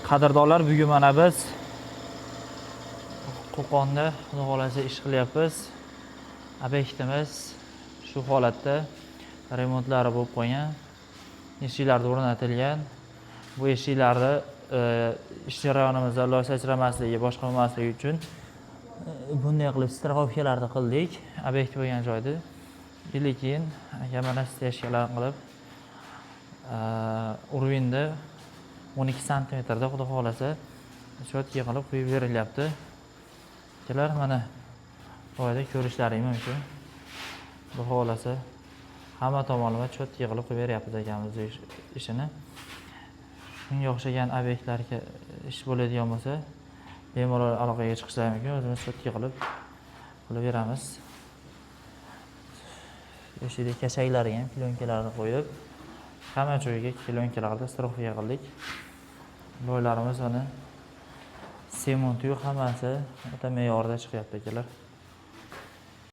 Qadrdonlar, bugun mana biz Qo'qonda, Xudo xohlasa, ish qilyapmiz. Obyektimiz shu holatda, remontlari bo'lib qolgan. Eshiklar o'rnatilgan. Bu eshiklarni ish jarayonimizda loy sachramasligi, boshqa bo'lmasligi uchun bunday qilib страховка larni qildik obyekt bo'lgan joyda. Или keyin aka mana стяжка lar qilib, уровень da 12 santimetrda, Xudo xohlasa, чётко qilib qo'yib berilyapti. Akalar, mana joyda ko'rishlaring mumkin. Xudo xohlasa, hamma tomonlama чётко qilib qo'yib beryapmiz akamiz ishini. Shunga o'xshagan obyektlarga ish bo'ladigan bo'lsa, bemalol aloqaga chiqishlari mumkin. O'zimiz чётко qilib beramiz. Eshikda kashaklariga ham plyonkalarni qo'yib, hamma joyga plyonkalarni страховка qildik. Loylarimiz mana, sementi yo'q, hammasi o'ta me'yorda chiqyapti, akalar.